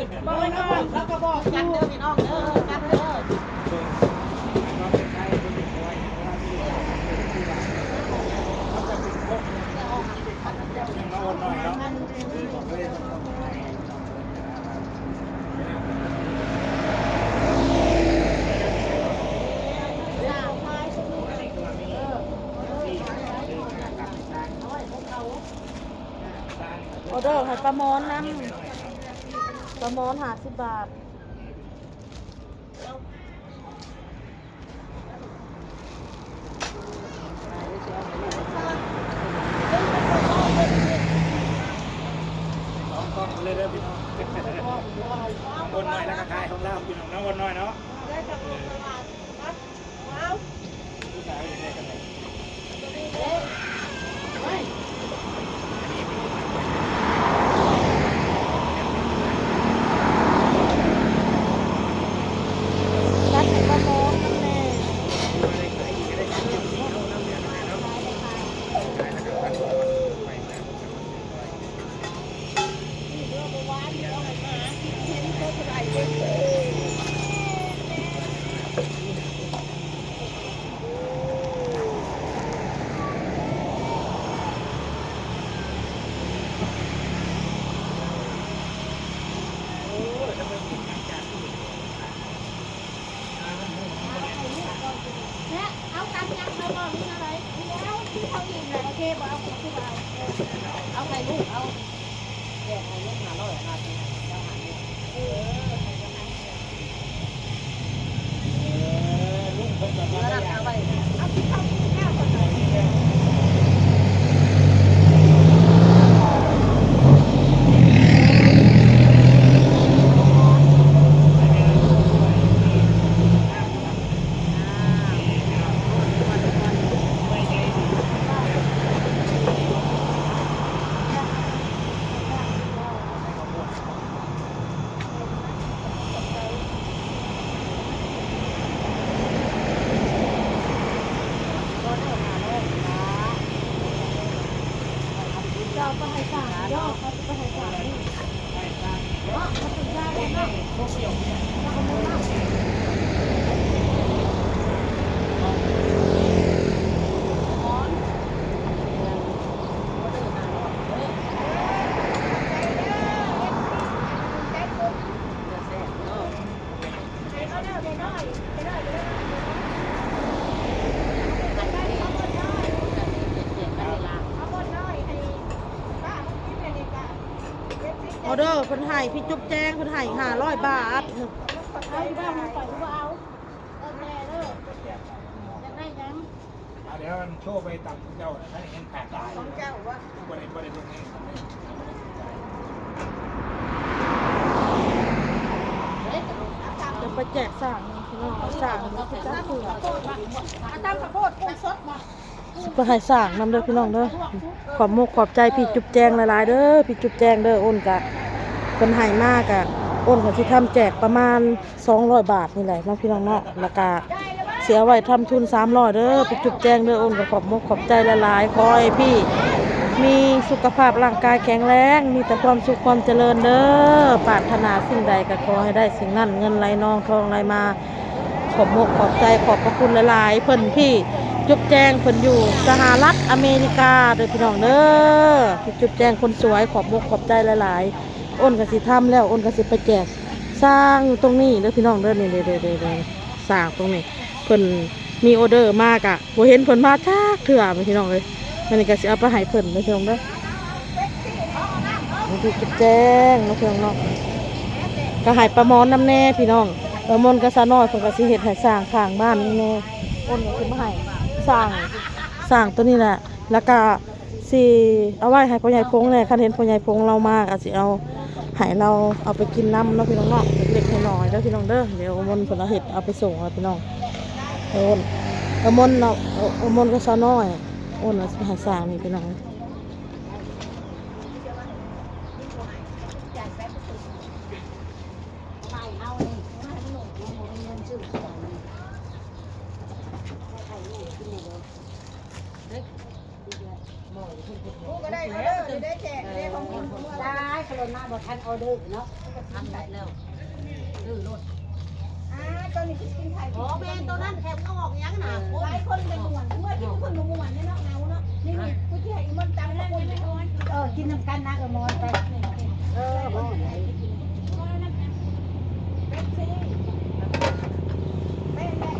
ບໍ່ໄດ້ບອກ ແລ້ວກໍບອກກັນເດີພີ່ນ້ອງເດີ ກັນເດີ. ອອເດີໃຫ້ປາມອນນຳ ປາມອນຫ້າສິບບາດ. ສອງກ້ອງເລີຍເດີພີ່ນ້ອງ. ອ້ນນ້ອຍແລ້ວກໍຂາຍຂອງລາວພີ່ນ້ອງເນາະ ອ້ນນ້ອຍເນາະ. ແມ່ ເອົາຕຳຫຍັງ ເອົາບໍ່ ຫຼືແນວໃດ? ແລ້ວທີ່ເຂົາອີກນະ ໂອເຄບໍ່? ເອົາ ຄືວ່າເອົາ ເອົາໃຫ້ລູກ ເອົາ ແຈກໃຫ້ລຸງຫ້າຮ້ອຍ ເອົາໃຫ້ເຈົ້າຫ້າຮ້ອຍ ເອີ ໃຫ້ເຈົ້າໃຫ້ ເອີ ລຸງເພິ່ນກໍມາ ເອົາກິນເຂົ້າກິນແກ້ວກ່ອນ. ເຈົ້າໄປໃຫ້ສາງເດີ ເຂົາຊິໄປໃຫ້ສາງນີ້. ອອເດີເພິ່ນໃຫ້ ພີ່ຈຸບແຈ້ງເພິ່ນໃຫ້ຫ້າຮ້ອຍບາດ. ເອົາຢູ່ບໍ່? ມັນໄປຫຼືບໍ່ເອົາ? ແຕ່ເດີ ຢາກໄດ້ຫຍັງ? ອ່າ ດຽວໂທໄປຕຳເຈົ້ານະ ໃຫ້ເຫັນຂາດຫຼາຍ ຂອງເຈົ້າວະ ບໍ່ໄດ້ ບໍ່ໄດ້ຕົວນີ້ ຈະໄປແຈກສ້າງພີ່ນ້ອງ ສ້າງນີ້ຄືຈັກເທື່ອ ຕຳຂ້າວໂພດ ກຸ້ງສົດບໍ່? ຊິໄປໃຫ້ສ້າງນຳເດີພີ່ນ້ອງເດີ. ຂອບມຸກຂອບໃຈພີ່ຈຸບແຈ້ງຫຼາຍໆເດີ ພີ່ຈຸບແຈ້ງເດີ. ໂອນກະ ເພິ່ນໃຫ້ມາກະ ໂອນກະຊິທຳແຈກປະມານສອງຮ້ອຍບາດນີ້ແຫຼະເນາະພີ່ນ້ອງເນາະ. ແລ້ວກະຊິເອົາໄວ້ທຳທຶນສາມຮ້ອຍເດີ ພີ່ຈຸບແຈ້ງເດີ. ໂອນກະຂອບມຸກຂອບໃຈຫຼາຍໆ ຂໍໃຫ້ພີ່ມີສຸຂະພາບຮ່າງກາຍແຂງແຮງ ມີແຕ່ຄວາມສຸກຄວາມຈະເລີນເດີ. ປາດຖະໜາສິ່ງໃດກະຂໍໃຫ້ໄດ້ສິ່ງນັ້ນ ເງິນໄຫຼນອງທອງໄຫຼມາ. ຂອບມຸກຂອບໃຈ ຂອບພະຄຸນຫຼາຍໆ. ເພິ່ນ ພີ່ຈຸບແຈ້ງ ເພິ່ນຢູ່ສະຫະລັດອາເມລິກາເດີພີ່ນ້ອງເດີ. ພີ່ຈຸບແຈ້ງຄົນສວຍ ຂອບມຸກຂອບໃຈຫຼາຍໆ. ໂອນກະຊິທຳແລ້ວ ໂອນກະຊິໄປແຈກສ້າງຢູ່ຕົງນີ້ເດີພີ່ນ້ອງເດີ. ນີ້ເດີ ນີ້ເດີ ນີ້ເດີ ສ້າງຕົງນີ້ ເພິ່ນມີອໍເດີມາກະ ບໍ່ເຫັນເພິ່ນມາຈັກເທື່ອພີ່ນ້ອງເອີຍ. ມື້ນີ້ກະຊິເອົາໄປໃຫ້ເພິ່ນເດີພີ່ນ້ອງເດີ. ນີ້ພີ່ຈຸບແຈ້ງເນາະພີ່ນ້ອງເນາະ ກະໃຫ້ປາມອນນຳແດ່ພີ່ນ້ອງ. ເອີ ມົນກັບສາວນ້ອຍເພິ່ນກະຊິເຮັດໃຫ້ສ້າງຂ້າງບ້ານນີ້ແດ່. ໂອນກະຊິມາໃຫ້ສ້າງ ສ້າງໂຕນີ້ແຫຼະ ແລ້ວກະຊິເອົາໄວ້ໃຫ້ພໍ່ໃຫຍ່ພົງແດ່. ຄັນເຫັນພໍ່ໃຫຍ່ພົງລາວມາກະຊິເອົາໃຫ້ລາວເອົາໄປກິນນຳເນາະພີ່ນ້ອງເນາະ ເລັກໆນ້ອຍໆເດີພີ່ນ້ອງເດີ. ດຽວມົນເພິ່ນເອົາເຮັດເອົາໄປສົ່ງແລ້ວພີ່ນ້ອງ. ເອີ ມົນເນາະ ເອີ ມົນກັບສາວນ້ອຍ ໂອນວ່າຊິໃຫ້ສ້າງນີ້ພີ່ນ້ອງ. ຜູ້ກໍໄດ້ອອເດີ ໄດ້ແຈກ ໄດ້ຂອງກິນ ຫຼາຍຄົນມາບໍ່ທັນອອເດີເນາະ. ທັນໝົດແລ້ວ ຊື້ລົດ ອ່າ ຕອນນີ້ຄືກິນໄຂ່ ອໍ ແມ່ນ ໂຕນັ້ນແຄມເອົາອອກຫຍັງນະ ຫຼາຍຄົນກໍມ່ວນ ເມື່ອກິນຄົນບໍ່ມ່ວນເນາະ ເຫງົາເນາະ ນີ້ໆ ຜູ້ທີ່ໃຫ້ອີ່ມອນຕຳ ເອີ ກິນນຳກັນນະ ເອີ ມອນໄປ ເອີ ມອນ ເປັບຊີ ແມ່ນແຫຼະ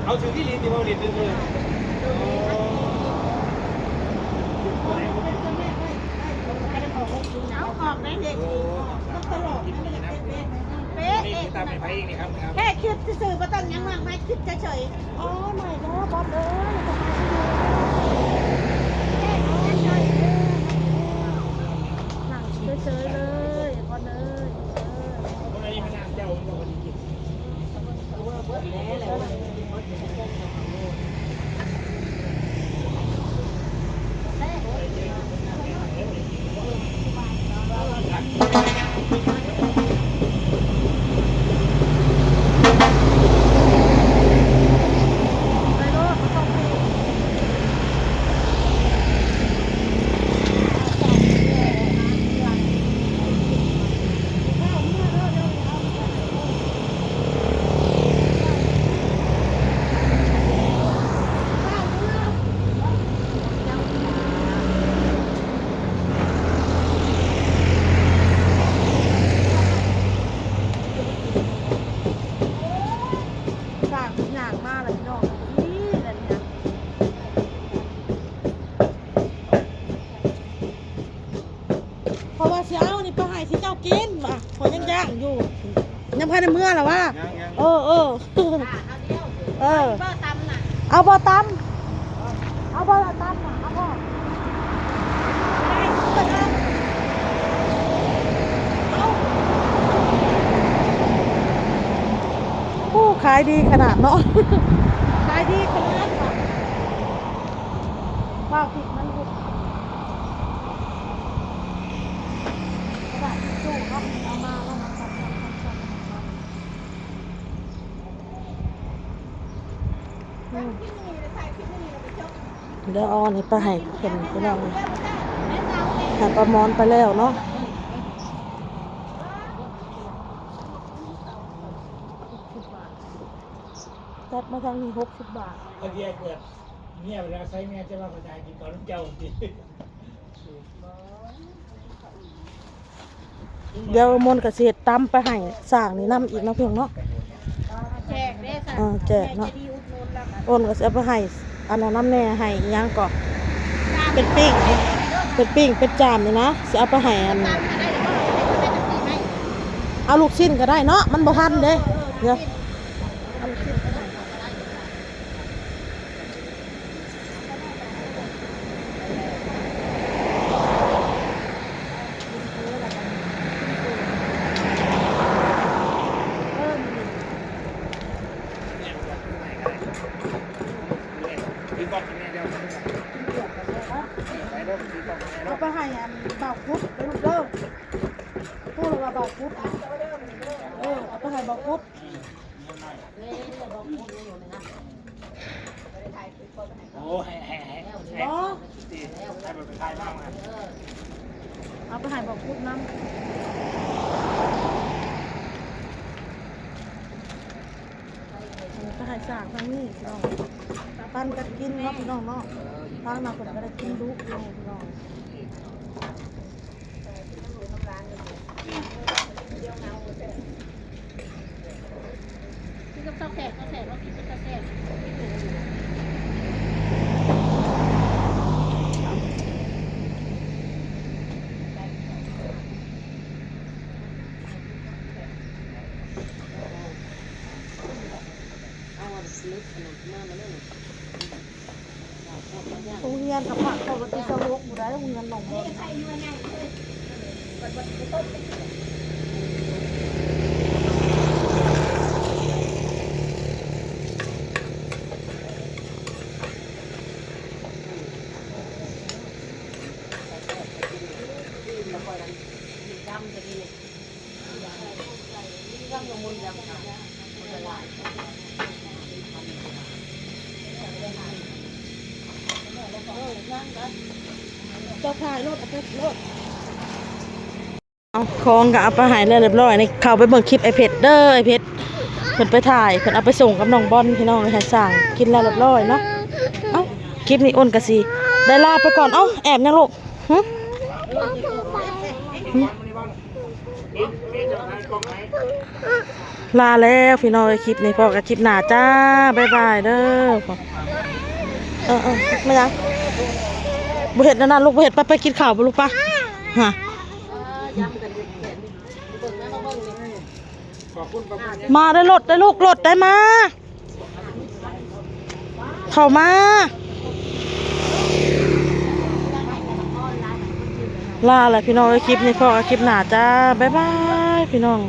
ເອົາຖືກອີ່ຫຼີຕິ ເວົ້າຫຼິ້ນຊື່ໆ ໂອ້ ເອົາອອກໄດ້ເດັກ ໂອ້ ຕະຫຼອດ ເປັະ ນີ້ຄືຕາມໃຫ້ໃຜອີກນີ້ ແຄ່ຄລິບຊື່ໆ ບໍ່ຕ້ອງຫຍັງມາກມາຍ ຄລິບເສີຍໆ ອໍ ໄດ້ແລ້ວບອສເອີຍ ສະບາຍດີ ນັ່ງເສີຍໆ ເລີຍບອສເອີຍ ເອີ ສ້າງຍ່າງມາແລ້ວພີ່ນ້ອງ ອີ່ແລ້ວນີ້ນະ ເພາະວ່າຊິເອົານີ້ໄປໃຫ້ຊິເຈົ້າກິນວ່າ ຂ້ອຍຍັງຢ້ານຢູ່ ຍັງບໍ່ທັນໄດ້ເມືອລະຫວາ ຍັງໆ ເອີ ເອີ ເອີ ເອົາບໍ່ຕຳນະ ເອົາບໍ່ຕຳ ເອົາບໍ່ຕຳນະ ເອົາບໍ່ ໂອ້ ຂາຍດີຂະໜາດເນາະ ຂາຍດີຂະໜາດ ວ່າຜິດມັນຫຸດ ກະດາດທິດຊູ້ເຮົາເອົາມາແລ້ວເນາະ ອືມ ດຽວເອົາອັນນີ້ໄປໃຫ້ເພິ່ນພີ່ນ້ອງ ໃຫ້ປ້າມອນໄປແລ້ວເນາະ ຈັດມາທາງນີ້ຫົກສິບບາດ. ເມຍເວລາໃຊ້ແມ່ຈະວ່າເຂົາຈະໃຫ້ກິນເຂົ້ານຳເຈົ້າຕິ ດຽວມົນກໍຊິເຮັດຕຳໄປໃຫ້ຊ່າງນີ້ນຳອີກເນາະ ພີ່ນ້ອງເນາະ ແຈກເດ້ ເອີ ແຈກເນາະ ແມ່ຈະດີອຸດໜູນລະ ໂອນກໍຊິເອົາໄປໃຫ້ອັນນັ້ນນຳແດ່ ໃຫ້ຫຍັງເກາະ ເປັດປີ້ງ ເປັດປີ້ງ ເປັດຈາມນີ້ນະ ຊິເອົາໄປໃຫ້ອັນ ເອົາລູກຊີ້ນກໍໄດ້ເນາະ ມັນບໍ່ທັນເດ້ ດຽວ ເອົາໄປໃຫ້ອັນບ່າວພຸດເດີລູກເດີ ຮູ້ແລ້ວວ່າບ່າວພຸດ ເອີ ເອົາໄປໃຫ້ບ່າວພຸດ. ໂອ້ ໃຫ້ ໃຫ້ ໃຫ້ ໃຫ້ ບໍ່ ໃຫ້ເພິ່ນໄປຖ່າຍມາ ເອົາໄປໃຫ້ບ່າວພຸດນຳ ເອີ ໄປໃຫ້ສາກທາງນີ້ພີ່ນ້ອງ ປັນກັນກິນເນາະພີ່ນ້ອງເນາະ ທາງນັ້ນເພິ່ນກໍໄດ້ກິນດຸຢູ່ພີ່ນ້ອງ. ໂຮງຮຽນກໍພາກເຂົ້າວັນທີຊາວຫົກ ບໍ່ໄດ້ ໂຮງຮຽນໜອງບອນ. ເຈົ້າຖ່າຍໂລດ ເອົາໄປໂລດ. ເອົາ ຂອງກໍເອົາໄປໃຫ້ແລ້ວຮຽບຮ້ອຍນີ້ ເຂົ້າໄປເບິ່ງຄລິບອ້າຍເພັດເດີ ອ້າຍເພັດເພິ່ນໄປຖ່າຍ ເພິ່ນເອົາໄປສົ່ງກັບນ້ອງບອນ ພີ່ນ້ອງ ໃຫ້ຊ່າງກິນແລ້ວຮຽບຮ້ອຍເນາະ. ເອົ້າ ຄລິບນີ້ອ້ນກໍຊິໄດ້ລາໄປກ່ອນ. ເອົ້າ ແອບຫຍັງລູກ? ຫຶ? ຫຶ? ລາແລ້ວພີ່ນ້ອງເອີຍ ຄລິບນີ້ພໍ້ກັນຄລິບໜ້າຈ້າ ບາຍບາຍເດີ. ເອີໆ ແມ່ນຫຍັງ? ບໍ່ເຮັດແນວນັ້ນລູກ ບໍ່ເຮັດ ໄປ ໄປກິນເຂົ້າບໍ່ລູກ ໄປ. ຫາ ມາໄດ້ລົດໄດ້ລູກ ລົດໄດ້ມາ ເຂົ້າມາ. ລາແລ້ວພີ່ນ້ອງເອີຍ ຄລິບນີ້ພໍ້ກັນຄລິບໜ້າຈ້າ ບາຍບາຍພີ່ນ້ອງ.